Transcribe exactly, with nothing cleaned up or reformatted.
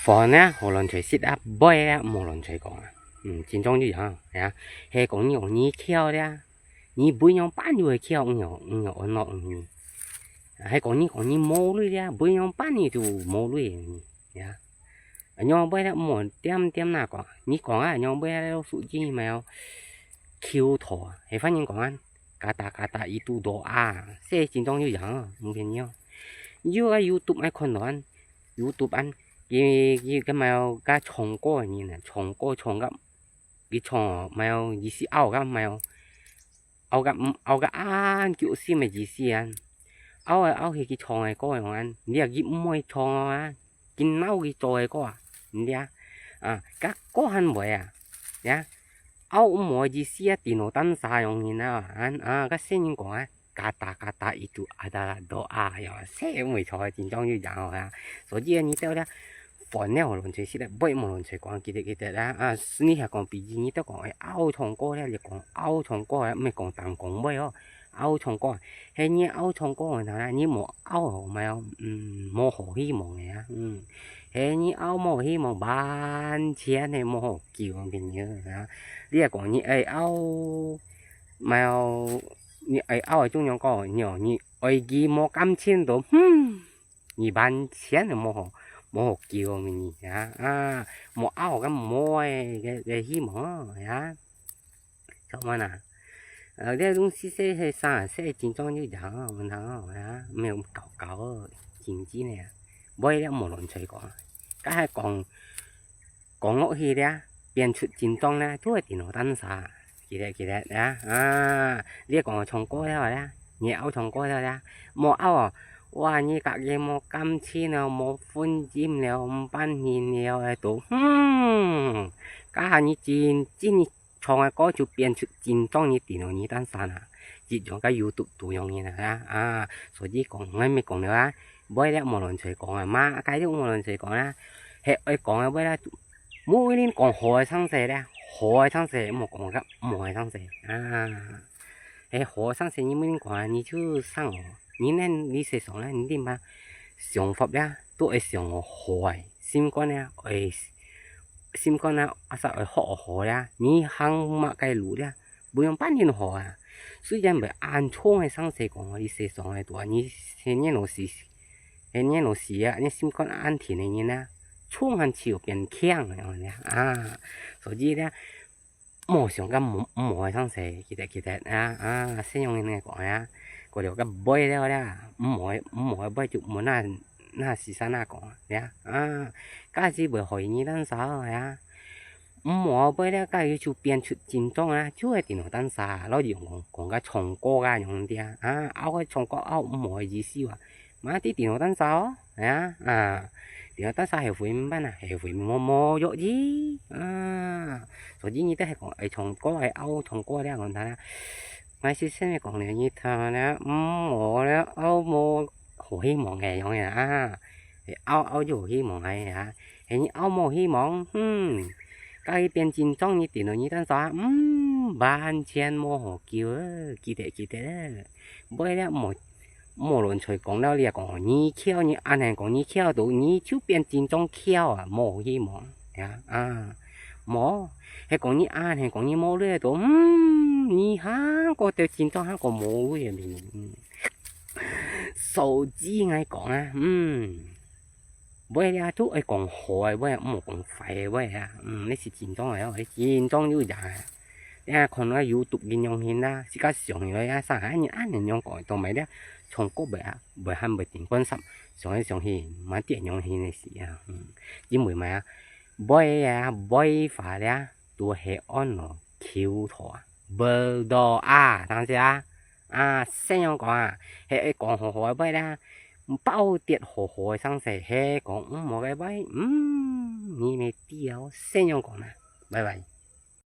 飯呢，好亂隨食啊，話呢，莫亂隨講啊。嗯，真正就恁樣啊，係啊。係講你講你巧咧，你會仰般就會巧，你有，你有安樂你。係講你講你無鐳咧，會仰般你就無鐳你，呀。仰會咧，莫恬恬那講，你講啊，仰會咧，手機嘛要求托啊，係番人講啊，kata-kata itu doa，係真正就恁樣啊，無騙你哦。有啊，YouTube愛看到啊，YouTube啊，佢，佢个嘛有个唱歌个人啊，唱歌唱个，佢唱哦，嘛有意思拗个嘛有，拗个，拗个恁久心个意思啊，拗來拗去佢唱个歌樣啊，你啊佢毋會唱哦啊，緊拗佢做个歌啊，你啊，啊，个歌還會啊，呀，拗毋會意思啊，電腦單啥樣人啊，啊，啊，个先人講啊。 kata-kata itu adalah doa，呀，係毋會錯，真正就恁樣啊。所以你兜咧，飯咧無亂隨食咧，話無亂隨講，記得記得啦。啊，你係講比喻，你兜講，哎，拗唱歌咧，你講拗唱歌咧，毋係講單講話哦，拗唱歌。係你拗唱歌个啦，你無拗，無，嗯，無好希望个啊，嗯。係你拗無希望，完全係無好救个朋友啊。你係講你愛拗，無 你愛拗个中央講，你哦，你愛佢無感情到，哼，你完全係無好，無好救你啊，啊，無拗个無个，个，个希望啊，做麼啊？呃，這種事實係啥？係真正有影啊，問他哦，啊，毋係搞搞哦，真正个啊，話咧無亂隨講，該係講 講落去咧，變出真狀咧，就係電腦單啥，記得記得啊，啊，你講唱歌了咧，你拗唱歌了咧，無拗哦，哇，你家己無感情了，無婚姻了，毋半年了，哎，都，嗯，該下你真，真 唱个歌就變出真狀你電腦你單啥啊，一樣个YouTube都樣个啊，啊，所以講，𠊎毋係講了啊，話咧無亂隨講啊，嘛，該就無亂隨講啊，係愛講个話咧，無一定講好个生事咧，好个生事莫講个，毋好个生事啊，係好个生事你無一定講啊，你就生哦，你呢，你世上咧，你點啊，想法咧，都愛想哦，好个，心肝咧，愛 心肝啊，asal愛學好咧，你行麼个路咧，毋用半年好啊。雖然毋係恁長个生事講，你世上个多，你係年老時，係年老時啊，你心肝恁定个人啊，長還就變強个啊。所以咧，莫想个毋，毋好个生事，記得，記得啊，啊，先用个講啊，過了个話了咧，毋好个，毋好个話就莫那，那時間那講咧，啊，該時會害你單啥呀。 毋好話咧，該就變出真狀啊，就係電腦單啥，老是講，講个唱歌啊，樣个啊，啊，拗个唱歌拗毋好个意思啊，嘛，在電腦單啥哦，係啊，啊，電腦單啥係會毋辦啊，係會無，無藥醫啊，所以你兜係講愛唱歌，愛拗唱歌咧，講他啦，𠊎係先講了，你聽咧，毋好咧，拗無好希望个樣个啊，拗拗就好希望个啊。 係你拗無希望，嗯，該變真狀你電腦你單啥，嗯，完全無好救啊，記得記得啊，話咧莫，莫亂隨講了，你也講你巧，你恁樣講你巧到，你就變真狀巧啊，無希望呀，啊，無，係講你恁樣講你無鐳到，嗯，你還過得真狀還過無鐳个命，嗯，所以𠊎講啊，嗯。 話咧，都愛講好个話，毋好講壞个話啊。嗯，這係真狀个哦，真狀有影个。你看看YouTube个樣形啦，自家想个啊，上海人恁樣樣講，同埋咧，唱歌袂啊，袂喊袂定，關心，想來想去，嘛點樣形个事啊。嗯，因為麼啊，話啊，話法咧，都係安樂求道啊，berdoa，聽識啊？ 啊，先樣講啊，係愛講好好个話啦，包跌好好个生事，係講毋好个話，嗯，你乜知哦，先樣講啦，拜拜。